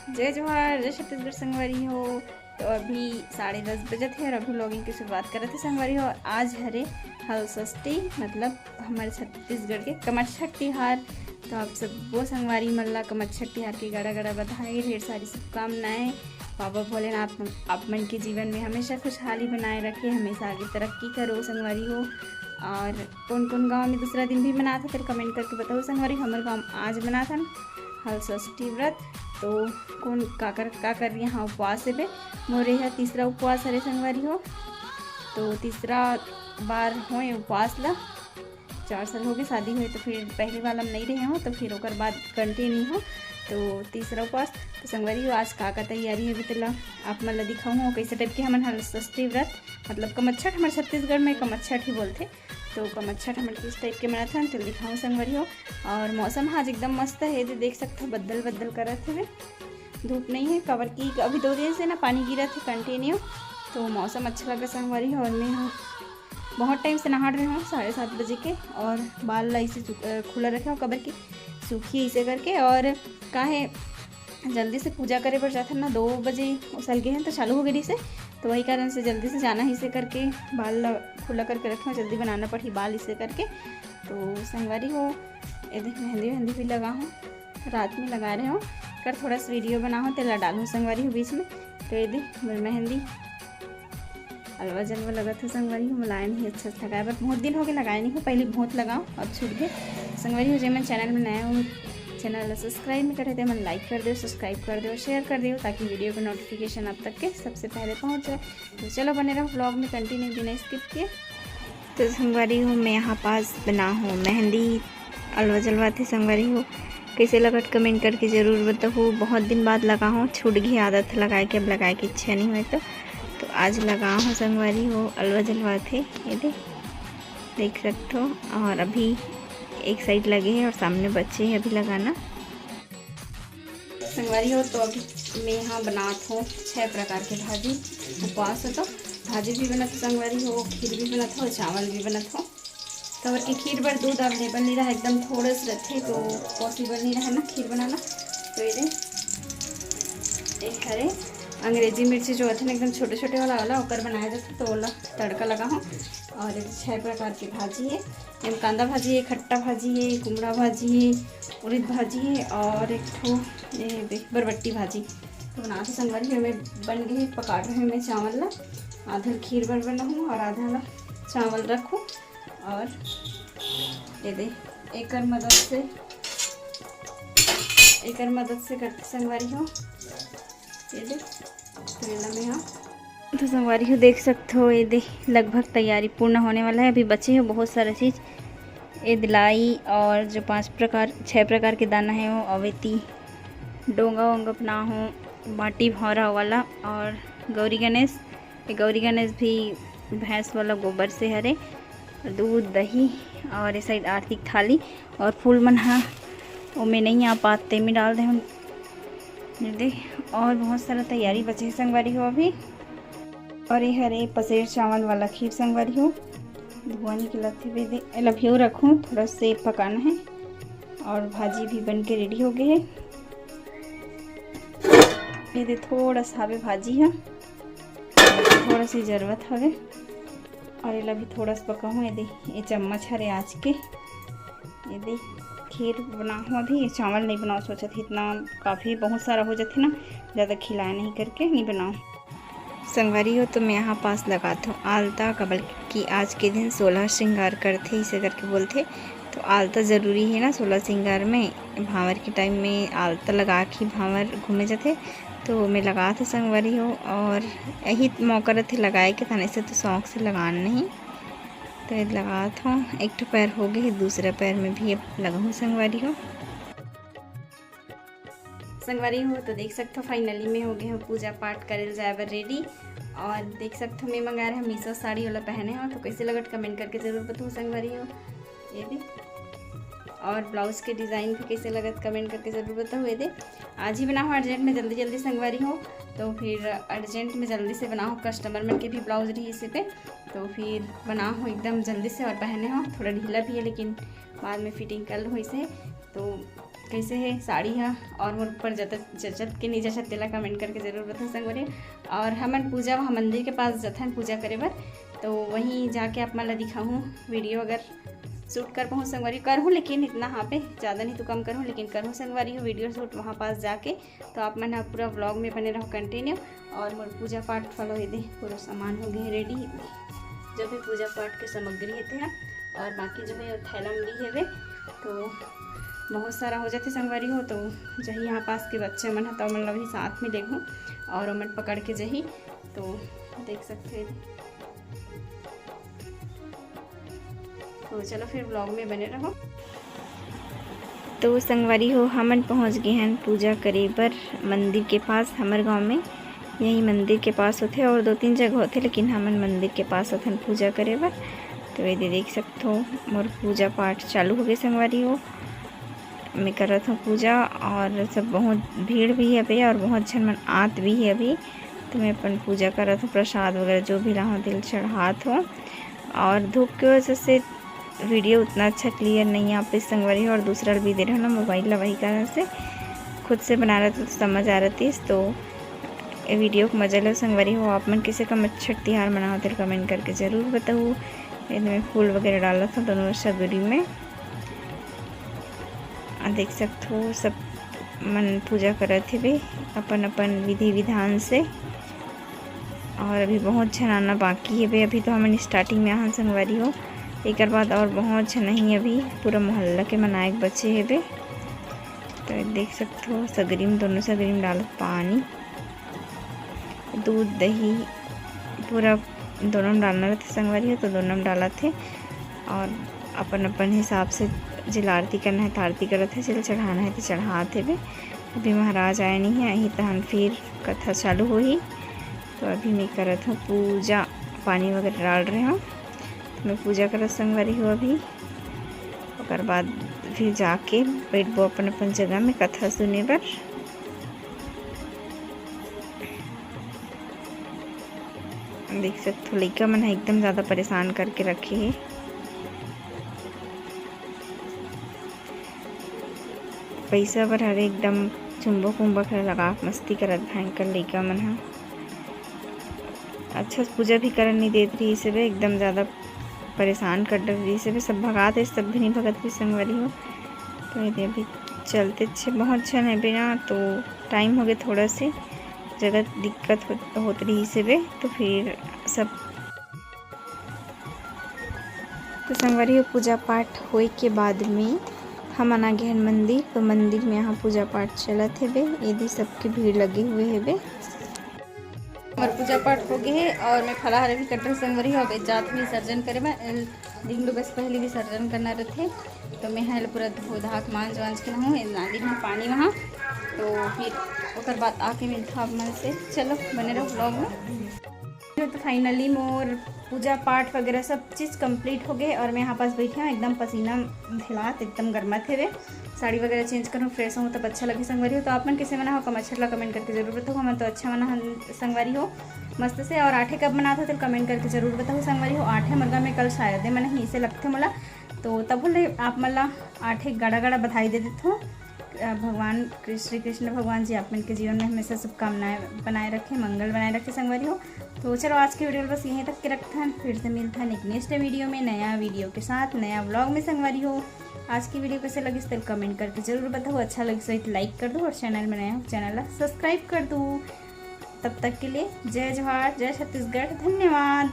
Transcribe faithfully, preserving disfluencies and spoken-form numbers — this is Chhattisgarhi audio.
जय जोहार, जय छत्तीसगढ़ संगवारी हो। तो अभी साढ़े दस बजत हे और अभी vlogging की शुरुआत करत हे संगवारी हो। आज हरे हल षष्ठी, मतलब हमर छत्तीसगढ़ के कमरछठ तिहार। तो आप सबो संगवारी मन ला कमरछठ तिहार के गड़ा गड़ा बधाई, ढेर सारी शुभकामनाएं। बाबा भोलेनाथ आप मन के जीवन में हमेशा खुशहाली बनाए रखे, हमेशा आगे तरक्की करो संगवारी हो। और कौन कौन गांव में दूसरा दिन भी मनात हे, तेला comment करके बताओ संगवारी। हमर गांव आज मनात हन हल षष्ठी व्रत। तो कौन काकर का कर रही हाँ उपवास हे बे, मोर ये तीसरा उपवास हरे संगवारी हो। तो तीसरा बार होए उपवास ला, चार साल हो गए शादी हुए, तो फिर पहले वाला में नहीं रहे हो, तो फिर ओकर बाद continue हो। तो तीसरा उपवास। तो संगवारी हो, आज का का तैयारी हे बे, तेला आप मन ला दिखाऊँ, कैसे type के हमन हल षष्ठी व्रत, मतलब कमरछठ, हमर छत्तीसगढ़ में कमरछठ ही बोलथे, तो कमरछठ हमन किस type के मनाथन, तेला दिखाऊँ संगवारी हो। और मौसम आज एकदम मस्त हे, ये देख सकथो बदल बदल करत हवे, धूप नहीं है, काबर कि अभी दो दिन से ना पानी गिरत हे continue, तो मौसम अच्छा लगा संगवारी हो। और मैं हाँ बहुत time से नहा रहे हूँ, साढ़े सात बजे के, और बाल ला इसे चुक-, अ, खुला रखे हूँ, काबर कि सूखी इसे करके। और काहे जल्दी से पूजा करे बर जाथन ना, दो बजे उसल गए हैं तो चालू हो गई से, तो वही कारण से जल्दी से जाना ही से करके बाल ला खुला करके रखे हूँ, जल्दी बनाना पड़ी बाल इसे करके। तो संगवारी हो, ये देख मेहंदी वेहंदी भी लगा हूँ, रात में लगा रहे हो, कर थोड़ा सा video बनाहूँ, तेला डालूँ संगवारी हो बीच में। तो ये दे मोर मेहंदी अलवा जलवा लगत हे संगवारी हो, मोला आए नहीं अच्छा से लगाए बर, बहुत दिन हो गए लगाए नहीं हो, पहले बहुत लगाओ, अब छूट गए। संगवारी हो, जे मन channel में नया हो, channel ला subscribe नहीं करे, ते मन like कर दो, subscribe कर दो, share कर दो, ताकि video के notification आप तक के सबसे पहले पहुँच जाए। तो चलो बने रहो vlog में continue, बिना skip के। तो संगवारी हो, मैं यहाँ पास बना हूँ मेहंदी, अलवा जलवा थे संगवारी हो। कैसे लगत comment करके जरूर बताहू। बहुत दिन बाद लगा हूँ, छूट गई आदत लगाए के, अब लगाए के इच्छा नहीं हुए तो, तो आज लगा हूँ संगवारी हो, अलवा जलवा थे, ये दे, देख सकते हो। और अभी एक side लगे है और सामने बचे है अभी लगाना। संगवारी हो, तो अभी मैं यहाँ बनात हूँ छह प्रकार के भाजी। उपवास हो तो भाजी भी बनत हो संगवारी हो, खीर भी बनत हो, चावल भी बनत हो। काबर कि खीर बर दूध available नहीं रहा, एकदम थोड़ा सा रखे तो possible नहीं रहा ना खीर बनाना। तो ये दे, एक हरे अंग्रेजी मिर्ची जो होते ना एकदम छोटे छोटे वाला, वाला ओकर बनाया जाता, तो ओला तड़का लगा हूँ। और ये छह प्रकार की भाजी है, एम कांदा भाजी है, खट्टा भाजी है, कुमड़ा भाजी है, उड़द भाजी है और एक ठो ये दे बरबट्टी भाजी। तो बनात हूँ संगवारी, एमे बन गए, पका रहे मैं चावल ला। आधा खीर बर बनाहूँ और आधा ला चावल रखूँ। और ये दे एकर मदद से, एकर मदद से करते संगवारी हो। ये दे, तो एला मैं हाँ तो संगवारी हो देख सकते हो, ये दे लगभग तैयारी पूर्ण होने वाला है। अभी बचे हो बहुत सारा चीज़, ये दिलाई और जो पांच प्रकार, छह प्रकार के दाना है वो अवेती डोंगा वोंगा बना हो, बाटी भौरा वाला और गौरी गणेश। ये गौरी गणेश भी भैंस वाला गोबर से हरे, दूध दही और ये side आरती थाली और फूल मन हा ओमे नहीं आ पाते में डाल दे हम। ये दे, और बहुत सारा तैयारी बचे है संगवारी हो अभी। और ये हरे पसेर चावल वाला खीर संगवारी हो, धुआं निकलत हे दे। एला भी रखूँ, थोड़ा से पकाना है। और भाजी भी बन के ready हो गए है। ये दे थोड़ा सा हवे भाजी है, थोड़ा सी जरूरत हवे। और एला भी थोड़ा सा पकाहूँ। ये दे, ये चम्मच हरे आज के। ये दे खीर बनाहूँ, अभी चावल नहीं बनाओ सोचत हे, इतना काफ़ी बहुत सारा हो जाथे ना, ज़्यादा खिलाए नहीं करके नहीं बनाओ। संगवारी हो, तो मैं यहाँ पास लगात हूँ आलता, काबर कि आज के दिन सोलह श्रृंगार करथे, इसे करके बोलथे। तो आलता ज़रूरी है ना सोलह श्रृंगार में, भांवर के time में आलता लगा के भांवर घूमे जाथे। तो मैं लगात हूँ संगवारी हो, और यही मौका रहथे लगाए के, थाने से तो शौक से लगान नहीं। तो ये लगात हूँ, एक ठो पैर हो गए, दूसरा पैर में भी अब लगाऊँ संगवारी हो। संगवारी हो, तो देख सकथो, finally में हो गए हो पूजा पाठ करे जाए बर ready। और देख सकथो, मैं मंगाए रहे मीशो साड़ी वाला पहने हो, तो कैसे लगत comment करके जरूर बताओ संगवारी हो। ये भी, और blouse के design भी कैसे लगत comment करके जरूर बताओ। ये दे, आज ही बनाओ urgent में, जल्दी जल्दी संगवारी हो, तो फिर urgent में जल्दी से बनाओ, customer मन के भी blouse रही इसे पे, तो फिर बनाओ एकदम जल्दी से और पहने हो। थोड़ा ढीला भी है लेकिन बाद में fitting कर लो इसे। तो कैसे है साड़ी हा और मोर ऊपर जचत जचत के नहीं जचत, तेला कमेंट करके जरूर बताओ संगवारी। और हमन पूजा वहाँ मंदिर के पास जथन पूजा करे बर, तो वहीं जाके आप मन ला दिखाहूँ वीडियो, अगर शूट कर पाऊँ संगवारी करहूँ, लेकिन इतना हाँ पे ज़्यादा नहीं तो कम करहूँ, लेकिन करहूँ संगवारी हो वीडियो शूट वहाँ पास जाके। तो आप मन ह पूरा व्लॉग में बने रहो कंटिन्यू। और मोर पूजा पाठ वाला ये दे पूरा सामान हो गए रेडी, जो भी पूजा पाठ के सामग्री हे तेहा। और बाकी जो है थैला में भी हेवे, तो बहुत सारा हो जाते संगवारी हो। तो जही यहाँ पास के बच्चे मन ह तो मन ला भी साथ में लेगहूँ और ओमन पकड़ के जही, तो देख सकते हैं। तो चलो फिर व्लॉग में बने रहो। तो संगवारी हो, हमन पहुंच गए हन पूजा करे बर मंदिर के पास। हमर गांव में यही मंदिर के पास होथे और दो तीन जगह होथे, लेकिन हमन मंदिर के पास होथन पूजा करे बर। तो ये दे देख सकथो, मोर पूजा पाठ चालू हो गए संगवारी हो। मैं करत हूँ पूजा और सब बहुत भीड़ भी है अभी और बहुत झन मन आत भी है अभी। तो मैं अपन पूजा करत हूँ, प्रसाद वगैरह जो भी लाहूँ तेल चढ़ात हूँ। और धूप के वजह से वीडियो उतना अच्छा क्लियर नहीं आ पाइस संगवारी हो, और दूसरा भी दे रहा ना मोबाइल ला, वही कारण से खुद से बना रहता तो समझ आ रहतीस। तो ये वीडियो को मजा लो संगवारी हो, आप मन किसे कम अच्छा तिहार मनाओ तेल कमेंट करके जरूर बताओ। ये मैं फूल वगैरह डालत हूँ दोनों सगरी में। आ, देख सकथो सब मन पूजा करत हेबे अपन अपन विधि विधान से। और अभी बहुत झन आना बाकी हेबे, अभी तो हमन स्टार्टिंग में आहन संगवारी हो, एकर बाद और बहुत झन ही अभी पूरा मोहल्ला के मनाए के बचे हेबे। तो देख सकथो सगरी में, दोनों सगरी में डालत पानी, दूध दही पूरा दोनों में डालना रहते संगवारी हो, तो दोनों में डालत हे। और अपन अपन हिसाब से जेला आरती करना है तो आरती करत हे, जेला चढ़ाना है तो चढ़ात हेबे। अभी महाराज आए नहीं है, यही तहन फिर कथा चालू होही। तो अभी मैं करत हूँ पूजा, पानी वगैरह डाल रहे हूँ। तो मैं पूजा करत संगवारी हूँ अभी, ओकर बाद फिर जाके बैठबो अपन अपन जगह में कथा सुने बर। देख सकथो लइका मन ह एकदम ज्यादा परेशान करके रखे हे। पैसा बर हरे एकदम चुंबक उम्बक ल लगा के मस्ती करत भयंकर लइका मन ह। अच्छा से पूजा भी करन नहीं देत रहिस हेबे, एकदम ज्यादा परेशान कर डर रहिस हेबे। सब भगात रहिस, सब भी नहीं भगत रहिस संगवारी हो। तो ये दे अभी चलते छे बहुत झन हेबे ना, तो टाइम हो गए थोड़ा से, जगह दिक्कत हो, होत रहिस हेबे, तो फिर सब तो संगवारी हो, पूजा पाठ होए के बाद में हमन आ गए हन मंदिर। तो मंदिर में यहाँ पूजा पाठ चलत हेबे, ये दे सबके भीड़ लगे हुए हेबे। हमर पूजा पाठ हो गए हे और मैं फलाहार भी कट रहे संगवारी हो। अब जात विसर्जन करे बर, एल दिन दो बस पहले विसर्जन करना रहते, तो मैं हल पूरा धो धा के मांज वांज के हूँ, एल नाली में पानी वहाँ। तो फिर ओकर बाद आके मिलता आप मन से। चलो बने रहो व्लॉग में। तो फाइनली मोर पूजा पाठ वगैरह सब चीज़ कंप्लीट हो गए और मैं यहाँ पास बैठी हूँ, एकदम पसीना धिलात, एकदम गर्मत हेवे। साड़ी वगैरह चेंज करूँ, फ्रेश हूँ, तब अच्छा लगे संगवारी हो। तो आप मन कैसे मना हो, कम अच्छा ला कमेंट करके जरूर बताओ। हमन तो अच्छा मना हन संगवारी हो, मस्त से। और आठे कब मनात हो तो कमेंट करके जरूर बताओ संगवारी हो। आठे मोर घर में कल शायद मना ही, इसे लगते मोला। तो तब ले आप मन ला आठे गाड़ा गाड़ा बधाई दे देत हूँ। अ, भगवान कृ-, श्री कृष्ण भगवान जी आप मन के जीवन में हमेशा शुभकामनाएं बनाए रखें, मंगल बनाए रखें संगवारी हो। तो चलो आज की वीडियो बस यहीं तक के रखते हैं, फिर से मिलते हैं एक नेक्स्ट वीडियो में, नया वीडियो के साथ, नया व्लॉग में संगवारी हो। आज की वीडियो कैसे लगी तो कमेंट करके जरूर बताओ, अच्छा लगी तो एक लाइक कर दो और चैनल में नया हो चैनल ला सब्सक्राइब कर दो। तब तक के लिए जय जोहार, जय छत्तीसगढ़, धन्यवाद।